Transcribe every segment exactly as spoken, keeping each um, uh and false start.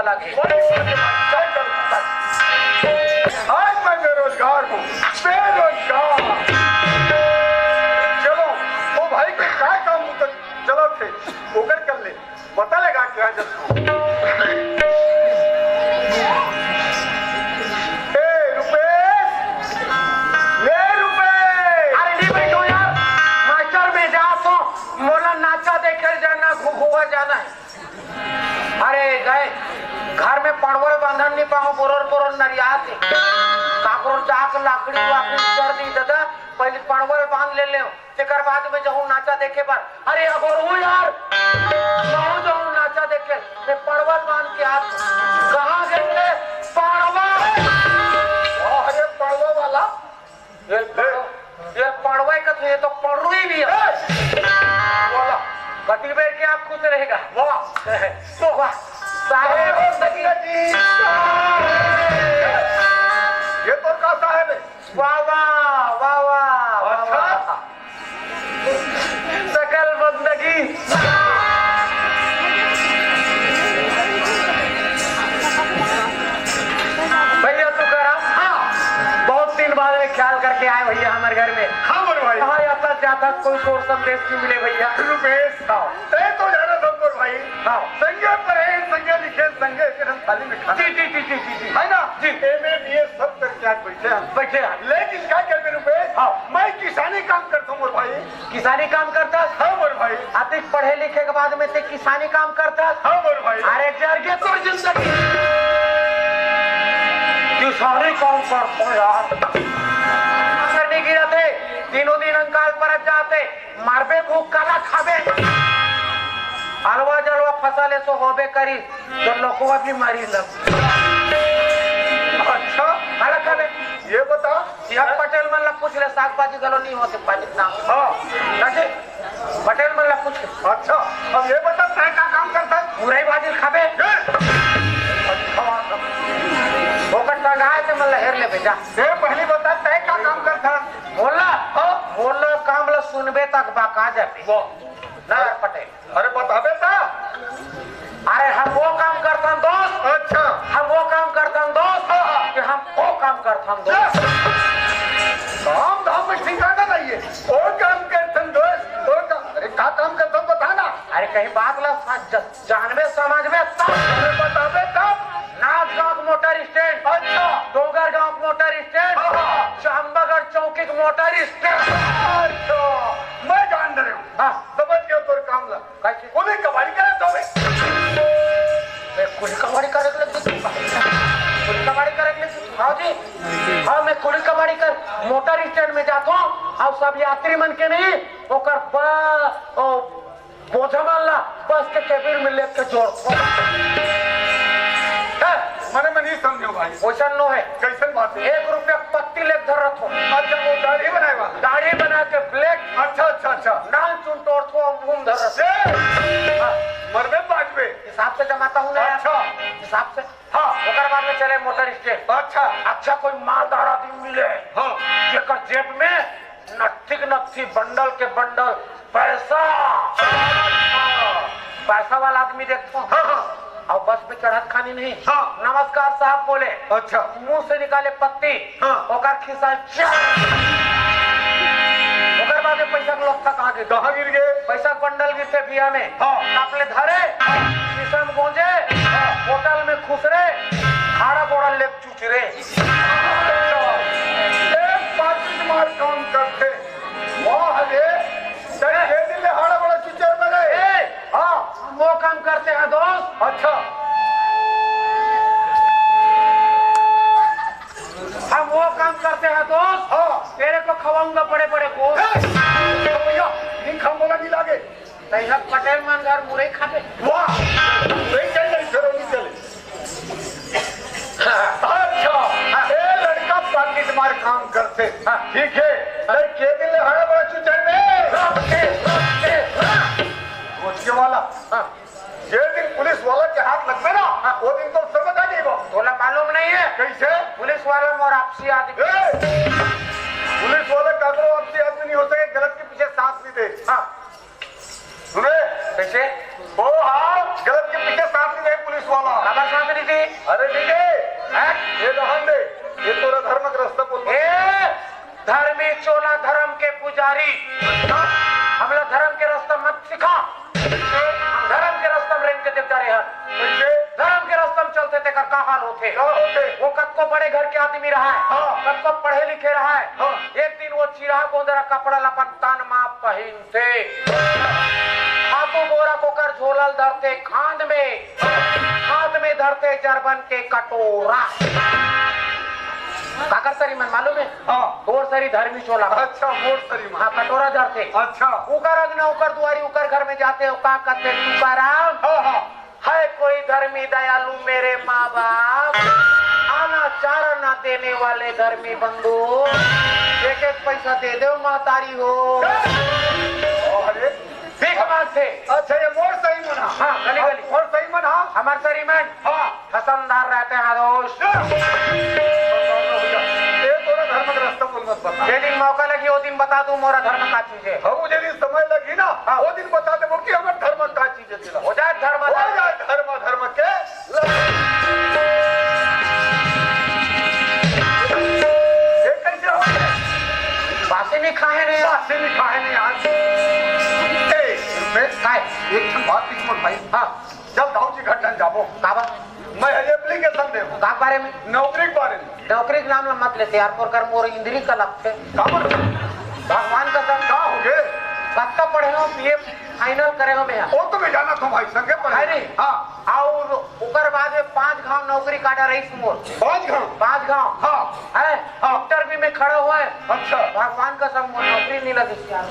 आज मैं बेरोजगार हूँ, बेरोजगार। चलो, वो भाई के का काम, वो तो चलो थे, ओकर कर ले, पता लगा क्या जब। ए, रुपेश, ए, रुपेश। अरे नहीं बैठो यार, मास्टर मैं जात हूँ, मोला नाचा देखे जाना, घुघुआ जाना है। अरे गए, घर में पड़वल बांधन नहीं पाऊँ, बोरर बोरर नरियात हे। काकरो जाके लाकड़ी वाकड़ी कर दी दादा, पहले पड़वल बांध ले ले, तेकर बाद में जाऊँ नाचा देखे बर। अरे अगोरू यार, मैं जाऊँ नाचा देखे, मैं पड़वल बांध के आत हूँ। कहाँ गए रे पड़वल? अरे पड़वल वाला, ये पड़ो, ये पड़वे का तो, ये तो पड़रू ही नहीं है। वाह, कति बेर के आप खुश रहेगा। वाह। तो वाह, साहेब बंदगी। ये तो का साहेब है? वाह, वाह, वाह, वाह, वाह, अच्छा। वाह। सकल बंदगी। भैया तुकाराम, हाँ। बहुत दिन बाद में ख्याल करके आए भैया हमारे घर में। हाँ, बोल भाई। कहाँ आता जाता, कोई शोर संदेश नहीं मिले भैया। रुपेश, हाँ। तय तो जाना था, बोल भाई। हाँ। संगे पढ़े, संगे लिखे, संगे एक रंग थाली में खाना। जी, जी, जी, जी, जी, जी। है ना? जी। एमए, बीए सब करके आज बैठे हैं। बैठे हैं। लेकिन क्या कर, रुपेश? हाँ। मैं किसानी काम करता हूँ, बोल भाई। किसानी काम करता? हाँ, बोल भाई। अतिक पढ़े लिखे के बाद में ते किसानी काम करता? हाँ, बोल भाई। अरे, जर के तोर जिंदगी। किसानी काम करता यार। करने की रहते, तीनों दिन अंकाल परत जाते, मारबे भूख काला खाबे। अलवा जलवा फसल ऐसो होबे करी, तो लोकवा भी मारी लग। अच्छा। काला खाबे। ये बता, या पटेल मन ला पूछ ले, साग भाजी घलो नहीं होते पानी ना। हाँ। कैसे? पटेल मन ला पूछ ले। अच्छा, अब ये बता, तय का काम करता है? मुरई भाजी खाबे। ये? अच्छा, बात है। ओकर टंगाए ते मन ला हेर ले बेटा। ये पहली बता, तय का काम करता है? मोला? हाँ। मोला काम ला सुनबे तक बाका जाबे। वाह। ना यार पटेल। अरे बताबे ता। अरे हम वो काम करथन दोस्त। अच्छा। हम वो काम करथन दोस्त हाँ, हाँ। कि हम वो काम करथन दोस्त। काम धाम में ठिकाना नहीं है। वो काम करथन दोस्त, वो काम, अरे का काम करथन बता ना। अरे कहीं बात ला सा-, ज-, जानबे समझबे तब। अरे बताबे तब। नाथ गांव के मोटर स्टैंड। अच्छा। डोंगर गांव के मोटर स्टैंड। हाँ, हाँ। शामबागड़ चौकी के मोटर स्टैंड। अच्छा, मैं जान रहे हूँ। हाँ। समझ गया तोर काम ला। कैसे? कुली कबाड़ी करे तो बे। मैं कुली कबाड़ी करे के लग गई। कुली कबाड़ी करे के लग गई। हाँ जी। हाँ, मैं कुली कबाड़ी कर मोटर स्टैंड में जाता हूँ और सब यात्री मन के नहीं, ओकर ब-, ओ, बोझा मन ला बस के केबिन में लेके जोड़ता हूँ। हैं? माने मैं नहीं समझो भाई। वैसा नो है। कैसन बात है? एक रुपया पत्ती लेके धर रहा था। अच्छा, वो दाढ़ी बनाए वाला? दाढ़ी बना के ब्लैक। अच्छा, अच्छा, अच्छा। नान चुन तोड़ तो हम घूम धर रहा था। ए! हाँ। मरबे बाजबे। हिसाब से जमाता हूँ ना यार। अच्छा। हिसाब से। हाँ। ओकर बाद में चले मोटर स्टैंड। अच्छा। अच्छा, कोई मालदार आदमी मिले। हाँ। जेकर जेब में नत्थी के नत्थी, बंडल के बंडल पैसा। अच्छा। पैसा वाला आदमी देखता हूँ। हाँ, हाँ। और बस पे चढ़त खानी नहीं। हाँ। नमस्कार साहब बोले। अच्छा। मुंह से निकाले पत्ती। हाँ। ओकर खिसा चार। ओकर बाद में पैसा के लोग तक आगे। कहाँ गिर गए? पैसा के बंडल गिरते बिया में। हाँ। अपने धरे, शीशम गोंजे, हाँ। होटल में खुसरे, खाड़ा बोड़ा लेके चुचरे। एक पाकिट मार काम करते। वाह रे, तै के दिन ले हाड़ा बड़ा चुचर में रहे? ए! हाँ। हम वो काम करते हैं दोस्त। अच्छा। हम वो काम करते हैं दोस्त। हाँ। तेरे को खवाऊंगा बड़े बड़े गोश्त। ए! भैया, नहीं खाऊंगा, नहीं लागे। तैं ह पटेल मन घर मुरई खाबे। वाह! नहीं चल, नहीं चल, नहीं चल। अच्छा, ए लड़का पाकिट मार काम करथे। हाँ। ठीक है, हाँ। तै के दिन ले हाड़ा बड़ा चुचर में? रोज के वाला। हाँ। जे दिन पुलिस वाला के हाथ लगबे ना, हाँ। वो दिन तो समझ आ जाएगा। तोला मालूम नहीं है? कैसे? पुलिस वाला मोर आपसी आदमी। ए! पुलिस वाला काकरो आपसी आदमी नहीं हो सके, गलत के पीछे सांस नहीं दे। हाँ। सुने? कैसे? वो हाँ, गलत के पीछे साथ नहीं दे पुलिस वाला। काबर साथ नहीं अरे नहीं रे, हैं? ये रहन दे, ये तोरा धर्म के रास्ता बोल। ए, धर्मी चोला धर्म के पुजारी, हमला धर्म के रास्ता मत सिखा। हम धर्म के रास्ता में रेंग के देवता रहे हन। कैसे? धर्म के रास्ता में चलते तेकर का हाल होथे? का होथे? वो कतको बड़े घर के आदमी रहा है, हाँ। कतको पढ़े लिखे रहा है। हाँ। एक दिन वो चिरा गोंदरा कपड़ा ला अपन तन मा पहिनथे। खातू बोरा कोकर झोला ल धरथे खांद में, हाथ में धरथे जरबन के कटोरा। काकर सरी मन मालूम है? हाँ। तोर सरी धर्मी चोला। अच्छा, मोर सरी मन। हाँ, कटोरा धरथे। अच्छा। उकर अगना, उकर दुआरी, उकर घर में जाथे, वो का कथे, "तुकाराम, हाँ, हाँ। है कोई धर्मी दयालु मेरे माँ बाप? आना चारा ना देने वाले धर्मी बंधु, एक एक पैसा दे दो महतारी हो।" अरे, भीख मांगथे। अच्छा, ये मोर सरी मन हा। हाँ, गली, गली। मोर सरी मन हा। हमर सरी मन। हाँ। हसनदार रहते हैं दोस्त। ये तोरा धर्म के रास्ता बोल मत बता। जे दिन मौका लगी, वो दिन बता दूं मोरा धर्म का चीज है। हाँ, वो जे दिन समय लगी ना, हाँ। वो दिन बता देबो कि हमर धर्म का चीज है तेला। हो जाए धर्म, हो जाए धर्म, धर्म के। ये कैसे हो गया? बासी नहीं खाए नहीं। बासी नहीं खाए नहीं आज। ए, रुपेश, काय? एक ठन बात पूछूं भाई। हाँ। चल, दाऊ जी घर डन जाबो। काबर? मैं ये एप्लीकेशन दे हूँ। का बारे में? नौकरी के बारे में। नौकरी के नाम ला मत लेते यार, पर कर मोर इंद्री का लगथे। काबर? भगवान का संग। का हो गए? कत्ता पढ़े हो, बीए फाइनल करे हो मैं। वो तो मैं जाना था भाई, संगे पढ़े। अरे। हाँ। और ओकर बाद में पांच घाव नौकरी काटा रही मोर। पांच घाव? पांच घाव। हाँ। है? हाँ। इंटरव्यू में खड़ा हुआ है। अच्छा। भगवान का संग मोर नौकरी नहीं लगी यार।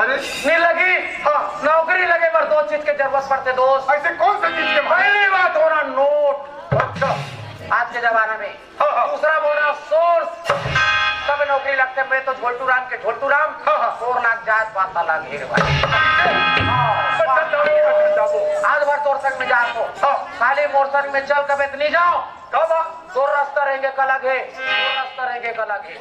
अरे। नहीं लगी? हाँ। नौकरी लगे बर दो चीज के जरूरत पड़ते दोस्त। ऐसे कौन सा चीज के भाई? पहली बात हो रहा नोट। अच्छा। आज के जमाना में। हाँ, हाँ। दूसरा बोल रहा सोर्स। तब नौकरी लगते, मैं तो झोलटू राम के झोलटू राम। हाँ, हाँ। सोर नाक जात पाता लाग हीर भाई। हाँ, अच्छा, जाओ, जाओ। आज भर तोर संग में जात हो। हाँ। खाली मोर संग में चल कबे तो नहीं जाओ। कब? तोर रास्ता रहेंगे का अलग है, तोर रास्ता रहेंगे का अलग है।